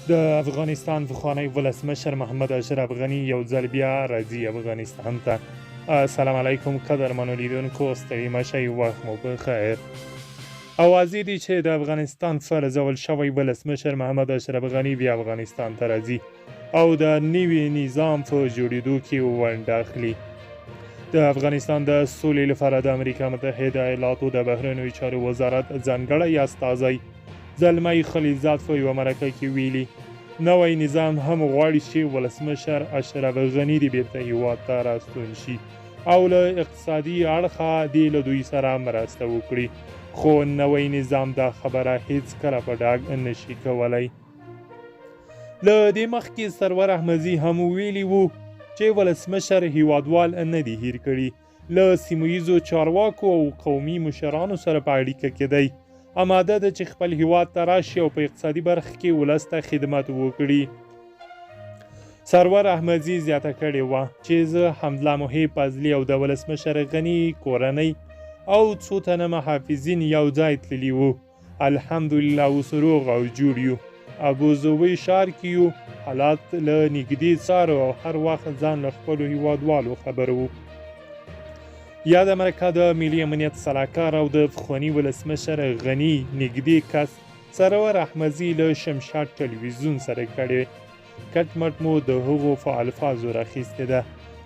د افغانستان پخوانی ولسمشر محمد اشرف غني یو ځل بیا راځي افغانستان ته. السلام علیکم قدرمنو لیدونکو، ستړي مه شئ، وخت مو په خیر. اوازې دي چې د افغانستان فرزول شوی ولسمشر محمد اشرف غني بیا افغانستان ته راځي او د نوي نظام په جوړېدو کې ونډه اخلي. د افغانستان د سولې لپاره د امریکا متحده ایالاتو د بهرنیو چارو وزارت ځانګړی استازی زلمی خلیلزاد په یوه مرکه کې ویلي، نوی نظام هم غواړي چې ولسمشر اشرف غني دې بیرته هیواد ته راستون شي او له اقتصادي اړخه دې له دوی سره مرسته وکړي، خو نوی نظام دا خبره هیڅکله په ډاګ نشي کولی. له دې مخکې سرور احمدزي هم ویلي وو چې ولسمشر هیوادوال نه دي هیر کړي، له سیمه ییزو چارواکو او قومي مشرانو سره په اړیکه کې دی، اماده ده چې خپل هیواد ته راشي او په اقتصادي برخه کې ولس ته خدمت وکړي. سرور احمدزي زیاته کړې وه چې زه حمدالله محب فضلي او د ولسمشر غني کورنۍ او څو تنه محافظین یو ځای تللي وو، الحمدلله اوس روغ او جوړ یو، ابوظبي ښار کې یو، حالات له نږدې څارو او هر وخت ځان له خپلو هیوادوالو خبروو. یاده مرکه د ملي امنیت سلاکار او د پخواني ولسمشر غني نږدې کس سرور احمدزي له شمشاد ټلویزیون سره کړې. کټ مټ مو د هغو په الفاظو راخیستې ده.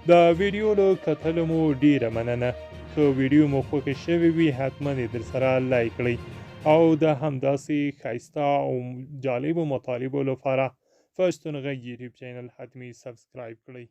د ویډیو له کتلو مو ډیره مننه. که ویډیو مو خوښه شوې وي حتما یې درسره لایک کړئ او د همداسې ښایسته او جالبو مطالبو لپاره پښتون غږ یوټیوب چینل حتمي سبسکرایب کړئ.